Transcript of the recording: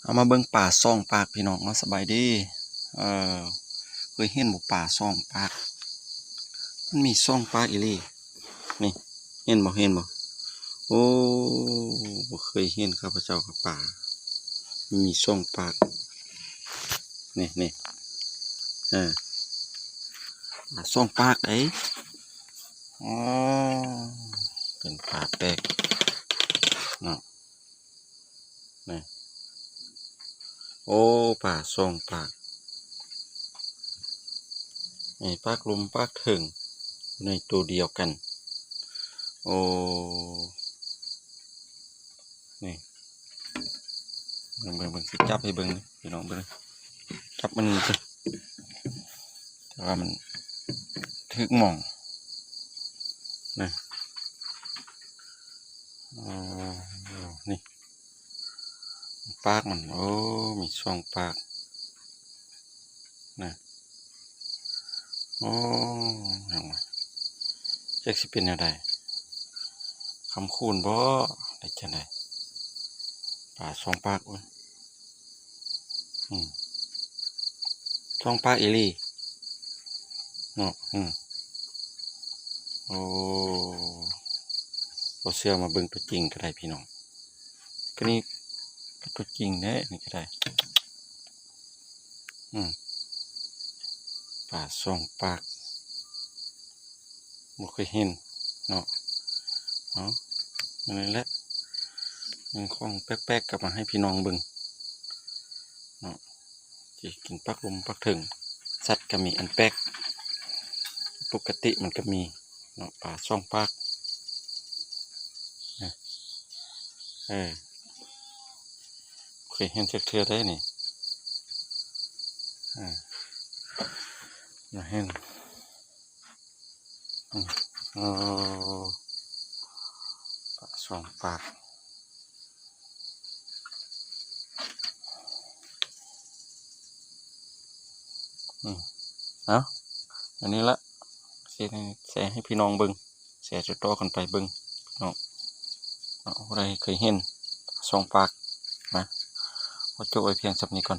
ເອົາມາເບິ່ງປາສອງປາກພີ່ນ້ອງເນາະ. ສະບາຍດີ. ເອີ ເຄີຍເຫັນບໍ່ປາສອງປາກ? ມັນມີສອງປາກອີ່ຫຼີ. ນີ້ ເຫັນບໍ່ ເຫັນບໍ່? ໂອ້ ບໍ່ເຄີຍເຫັນຂ້າພະເຈົ້າກັບປາ ມັນມີສອງປາກ. ນີ້ ນີ້ ເອີ ປາສອງປາກເດ້. ອໍ ເປັນປາແປກເນາະ. ນີ້ ໂອ້ ປາສອງປາກ ນີ້ ປາກລຸ່ມປາກເທິງ ຢູ່ໃນໂຕດຽວກັນ. ໂອ້ ນີ້ ເບິ່ງ ເບິ່ງ ເບິ່ງ ຊິຈັບໃຫ້ເບິ່ງເດີພີ່ນ້ອງເບິ່ງ. ຈັບມັນນີ້ ແຕ່ວ່າມັນຖືກໝ່ອງນະ. ໂອ້ ນີ້ ປາກມັນ ໂອ້ ມີສອງປາກນະ. ໂອ້ ຫຍັງວະ ຈັກຊິເປັນແນວໃດ? ຄຳຄູນບໍ ຫຼືຈັ່ງໃດ? ປາສອງປາກ ໂອ້ຍ ອືມ ສອງປາກອີ່ຫຼີເນາະ. ອືມ ໂອ້ ບໍ່ເຊື່ອມາເບິ່ງຕົວຈິງກໍໄດ້ພີ່ນ້ອງ. ກໍນີ້ກໍຕົວຈິງເດ້ ນີ້ກໍໄດ້. ອືມ ປາສອງປາກ ບໍ່ເຄີຍເຫັນເນາະ. ເອົາ ອັນນີ້ແຫຼະ ຍັງຂອງແປກໆກັບມາໃຫ້ພີ່ນ້ອງເບິ່ງເນາະ. ຊິກິນປາກລຸ່ມປາກເທິງ ສັດກໍມີອັນແປກ ປົກກະຕິມັນກໍມີເນາະ ປາສອງປາກນະ. ເອີ ເຄີຍເຫັນຈັກເທື່ອໄດ໋ນີ້. ເອີ ມາເຫັນ ອືມ ໂອ້ ປາສອງປາກ. ອືມ ເອົາ ອັນນີ້ລະ ຊິແຊໃຫ້ພີ່ນ້ອງເບິ່ງ ແຊຕໍ່ໆກັນໄປເບິ່ງເນາະ. ເນາະ ຜູ້ໃດເຄີຍເຫັນສອງປາກນະ ຂໍຈົບໄວ້ພຽງສ່ຳນີ້ກ່ອນ.